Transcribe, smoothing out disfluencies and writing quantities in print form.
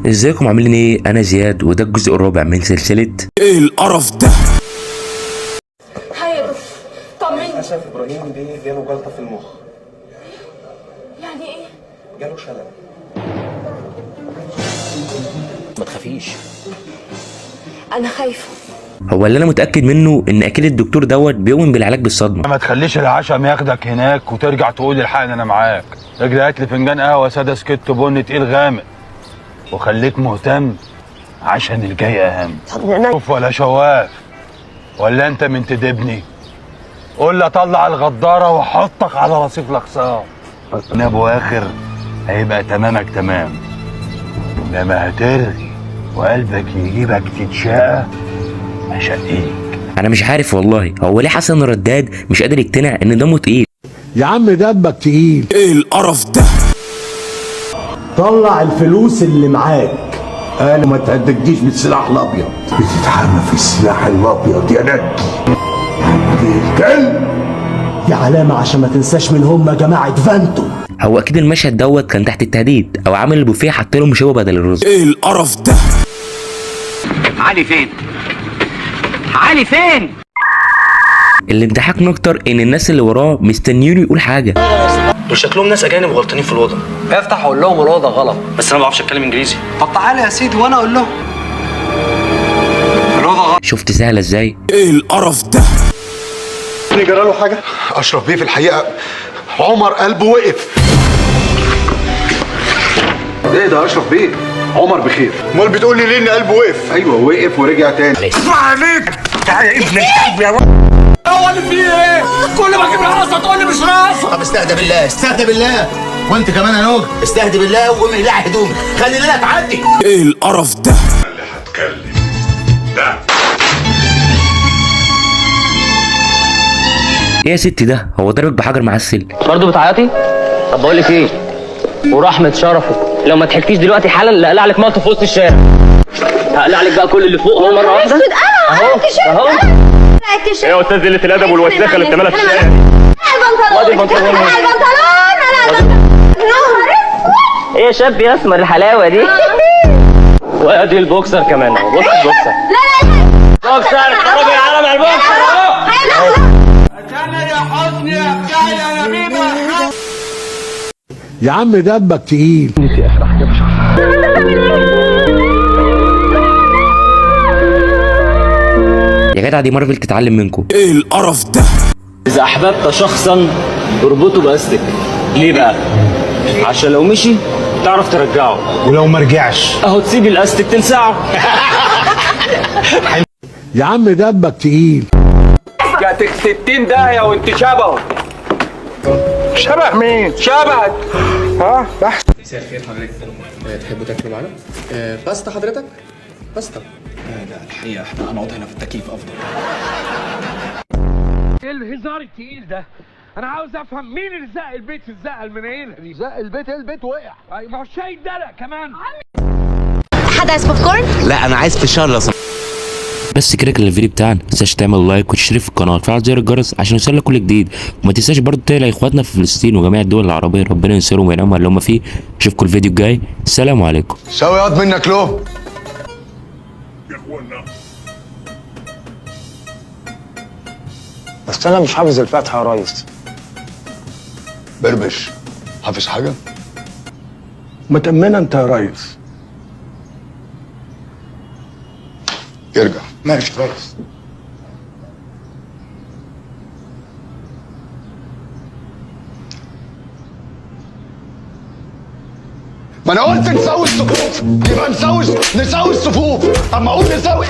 ازيكم عاملين ايه؟ انا زياد وده الجزء الرابع من سلسلة ايه القرف ده؟ hi يا دكتور، طمني. للأسف إبراهيم بيه جاله جلطة في المخ. يعني ايه؟ جاله شلل. ما تخافيش، انا خايفة. هو اللي انا متأكد منه ان اكيد الدكتور دوت بيؤمن بالعلاج بالصدمة. ما تخليش العشم ياخدك هناك وترجع تقول الحقني انا معاك. اجري هات لي فنجان قهوة ساده سكت بن تقيل غامق، وخليك مهتم عشان الجاي اهم. شوف ولا شواف ولا انت من تدبني، قول لي اطلع الغداره واحطك على رصيف الاخصام. ابو اخر هيبقى تمامك تمام، انما هترغي وقلبك يجيبك تتشقى هشقيك. انا مش عارف والله هو ليه حسن رداد مش قادر يقتنع ان دمه تقيل. يا عم دمك تقيل. ايه القرف ده؟ طلع الفلوس اللي معاك. انا ما تهددنيش بالسلاح الابيض. بتتحامى في السلاح الابيض يا نجي الكلب. دي علامة عشان ما تنساش من هم جماعة فانتو. هو اكيد المشهد دوت كان تحت التهديد او عامل البوفيه حط لهم شوبة بدل الرز. ايه القرف ده؟ علي فين؟ علي فين؟ اللي مضحكني اكتر ان الناس اللي وراه مستنيينه يقول حاجة. دول شكلهم ناس اجانب وغلطانين في الاوضة. افتح وقول لهم الاوضة غلط. بس انا ما بعرفش اتكلم انجليزي. طب تعالى يا سيدي وانا اقول لهم الاوضة غلط. شفت سهلة ازاي؟ ايه القرف ده؟ جرى له حاجة؟ اشرف بيه في الحقيقة عمر قلبه وقف. ايه ده اشرف بيه؟ عمر بخير. امال بتقول لي ليه ان قلبه وقف؟ ايوه وقف ورجع تاني. عليك تعالى يا ابن الكلب يا هو اللي فيه ايه؟ كل ما اجيب رقصه تقول لي مش رقصه. طب استهدى بالله، استهدى بالله، وانت كمان يا نوج استهدي بالله وقوم اقلع هدومك، خلي الليلة تعدي. ايه القرف ده؟ اللي هتكلم ده ايه يا ستي ده؟ هو ضربك بحجر معسل؟ برضه بتعيطي؟ طب بقول لك ايه، ورحمة شرفك لو ما ضحكتيش دلوقتي حالا لا اقلع لك مالطه في وسط الشارع. هقلع لك بقى كل اللي فوق اهو مرة واحدة. اهو اهو. ايه يا استاذ قلة الادب والوساخه اللي بتعملها في الشارع؟ وادي البنطلون. ايه يا شاب يا اسمر الحلاوة دي؟ وادي البوكسر كمان اهو. بص البوكسر. لا لا لا بوكسر، اتفرجوا يا عالم على البوكسر اهو. انا يا حزني يا بتاعي يا نبيبه. يا عم دمك تقيل. يا جدع دي مارفل تتعلم منكم. ايه القرف ده؟ إذا أحببت شخصا اربطه بأستك. ليه بقى؟ عشان لو مشي تعرف ترجعه، ولو ما رجعش أهو تسيب الأستك تلسعه. يا عم دمك تقيل. جاتك 60 داهية وانت شبهه. شبه مين؟ شبهك. ها؟ مساء الخير حضرتك. تحبوا تاكلوا معانا؟ باستا حضرتك؟ باستا. لا الحقيقة احنا هنقعد هنا في التكييف أفضل. ايه الهزار التقيل ده؟ انا عاوز افهم مين اللي زق البيت في الزقه المنيله دي؟ زق البيت، البيت وقع. ما هو الشاي اتدلق كمان. حد عايز بوب كورن؟ لا انا عايز فشار لو سمحت. بس كده كان الفيديو بتاعنا. ما تنساش تعمل like وتشترك في القناة وتفعل زر الجرس عشان يوصلك كل جديد، وما تنساش برضه تدعي اخواتنا في فلسطين وجميع الدول العربية ربنا ينصرهم وينعمهم اللي هم فيه. اشوفكم الفيديو الجاي، السلام عليكم. ساوي ياض منك له. بس انا مش حافظ الفاتحة يا ريس. بربش حافظ حاجة؟ ما تأمنها انت يا ريس. يرجع ماشي يا ريس. ما انا قلت نساوي الصفوف يبقى نساوي الصفوف. طب ما اقول نساوي.